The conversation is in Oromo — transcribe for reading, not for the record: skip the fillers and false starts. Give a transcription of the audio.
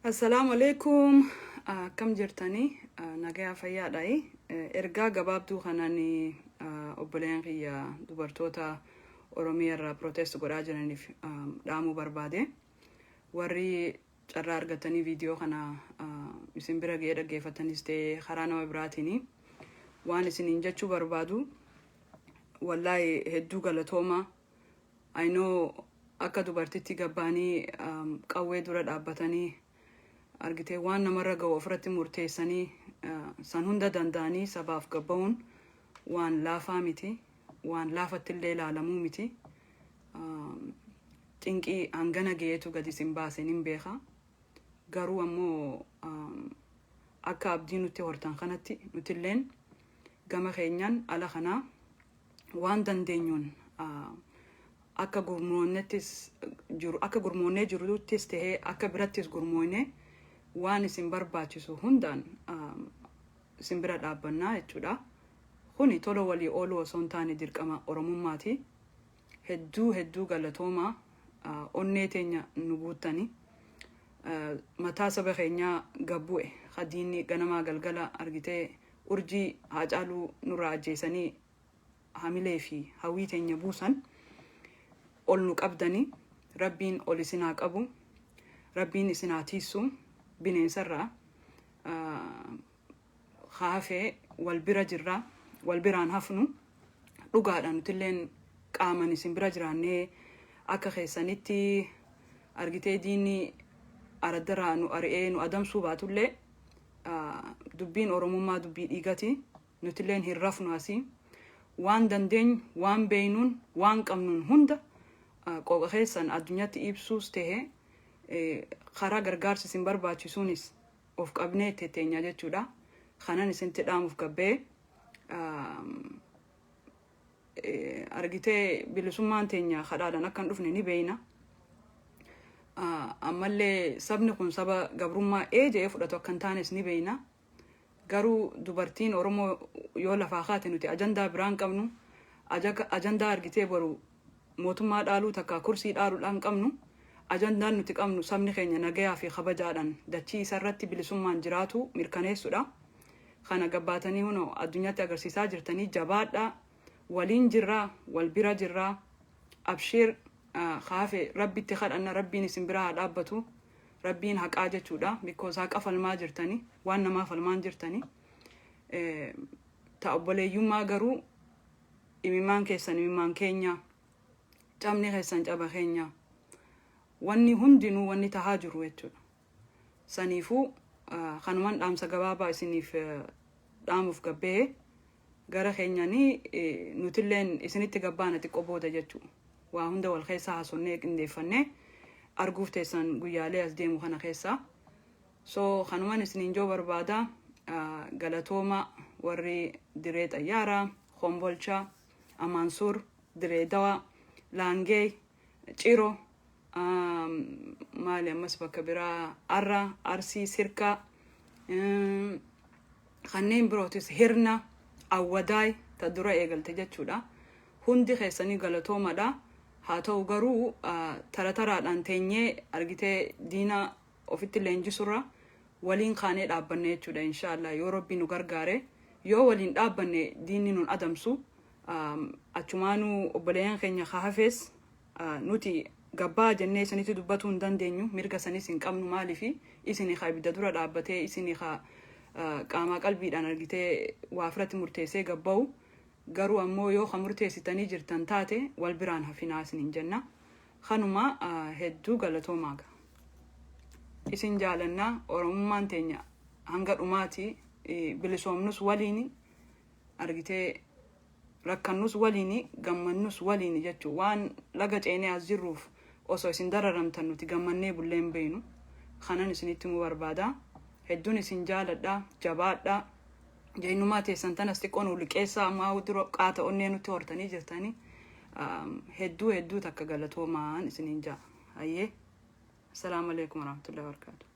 Assalaamu alaikum. Akkam jirtanii? Nagayaa, fayyaadha. Ergaa gabaabduu kanaan obboleeyyan kiyya dubartoota Oromiyaa irraa protest godhaa jiraniif dhaamuu barbaade. Warri carraa argatanii viidiyoo kana isin bira ga'ee dhaggeeffatanis ta'ee karaa nama biraatiin, waan isiniin jechuu barbaadu, wallaahi hedduu galatooma. I know, akka dubartitti gabbaanii qawwee dura dhaabbatanii, argitee, waan namarra ga'u ofirratti murteessanii, san hunda danda'anii sabaaf gabba'uun waan laafaa miti, waan laafatti illee ilaalamuu miti. Cinqii hangana ga'eetu gadi isin baase nin beeka. Garuu ammoo akka abdii nutti hortan kanatti nutilleen gama keenyaan ala kanaa waan dandeenyuun akka gurmoonnettis jiru, akka gurmoonnee jiruttis tahee akka birattis gurmoonnee waan isin barbaachisu hundaan isin bira dhaabbannaa jechuudha. Kuni tola walii ooluu osoo hin taane dirqama Oromummaati. Hedduu hedduu galatoomaa, onnee teenya nu guuttani. Mataa saba keenyaa gabbu'e hadiinni ganamaa galgala, argitee, urjii Haacaaluu nurraa ajjeesanii hamilee fi hawwii teenya buusan ol nu qabdani. Rabbiin ol isin haa qabu. Rabbiin isin haa tiisu bineensarraa. Haafee wal bira jirra, wal biraan hafnu dhugaadha. Nutilleen qaaman isin bira jiraannee akka keessanitti, argitee, diinni araddarraa nu ari'ee nu adamsuu baatullee, dubbiin Oromummaa dubbii dhiigati. Nutilleen hin rafnu. Asii waan dandeenyu, waan beeynuun, waan qabnuun hunda qooqa keessan addunyaatti ibsuus ta'e karaa gargaarsi isin barbaachisuunis of qabnee tetteenya jechuudha. Kanan isinitti dhaamuuf gabbee, argitee, bilisummaan teenya kadhaadhaan akka hin dhufne ni beeyna. Ammallee sabni kun saba gabrummaa ee jedhee fudhatu akka hin taanes ni beeyna. Garuu dubartiin Oromoo yoo lafaa kaate, nuti ajandaa biraan qabnu, ajandaa, argitee, boru mootummaa dhaaluu takka kursii dhaaluudhaan qabnu. Ajandaan nuti qabnu sabni keenya nagayaa fi kabajaadhaan dachii isarratti bilisummaan jiraatu mirkaneessuudha. Kana gabbaatanii hunoo addunyaatti agarsiisaa jirtanii, jabaadhaa, waliin jirraa, wal bira jirraa, abshiir. Kaafe Rabbitti kadhanna, Rabbiin isin bira haa dhaabbatu. Rabbiin haqaa jechuudha. Because haqa falmaa jirtanii, waan namaa falmaan jirtanii. Ta obboleeyyummaa garuu imimmaan keessan imimmaan keenya, cabni keessan caba keenya, wanni hundinuu wanni tahaa jiru jechuudha. Saniifuu kanuman dhaamsa gabaabaa isiniif dhaamuuf gabbee. Gara keenyanii nutilleen isinitti gabbaana xiqqoo booda jechuudha. Waa hunda wal keessaa haasonnee qindeeffannee arguuf teessan guyyaalee as deemu kana keessaa. So kanuman isiniin joo barbaada. Galatooma warri Diree Xayyaaraa, Kombolchaa, Amaansuur, Diree Dawaa, Laangee, Ciro, maali ammas bakka biraa, Arra, Arsii, Sirkaa, kanneen birootis, Hirna, Awwadaay ta dura eegalte jechuudha. Hundi keessanii galatoomadha. Haa ta'u garuu tara taraadhaan teenyee, argitee, diina ofitti leenjisurra waliin kaanee dhaabbanne jechuudha. Inshaallah, yoo Rabbi nu gargaare, yoo waliin dhaabbanne diinni nun adamsu. Achumaanuu obboleeyyan keenya ka hafees nuti gabbaa jennee isinitti dubbatuu hin dandeenyu, mirga sanis hin qabnu. Maaliifi isini ka ibidda dura dhaabbatee, isini ka qaamaa qalbiidhaan, argitee, waa ofirratti murteessee gabba'u. Garuu ammoo yoo ka murteessitanii jirtan taate wal biraan hafinaa isiniin jenna. Kanuma, hedduu galatoomaa. Isin jaalannaa. Oromummaan teenya hanga dhumaati. Bilisoomnus waliini, argitee, rakkannus waliini, gammannus waliini jechuu. Waan laga ceenee as jirruuf osoo isin dararamtan nuti gammannee bullee hin beeynu. Kanan isinitti himuu barbaada. Hedduun isin jaaladha, jabaadha. Jeenyummaa teessan tanas xiqqoo nu liqeessaa. Ammaa dura qaata onnee nutti hortanii jirtanii. Hedduu hedduu takka galatoomaan isiniin ja'a. Hayyee, assalaamu alaikum warahmatullahi wabarakatuh.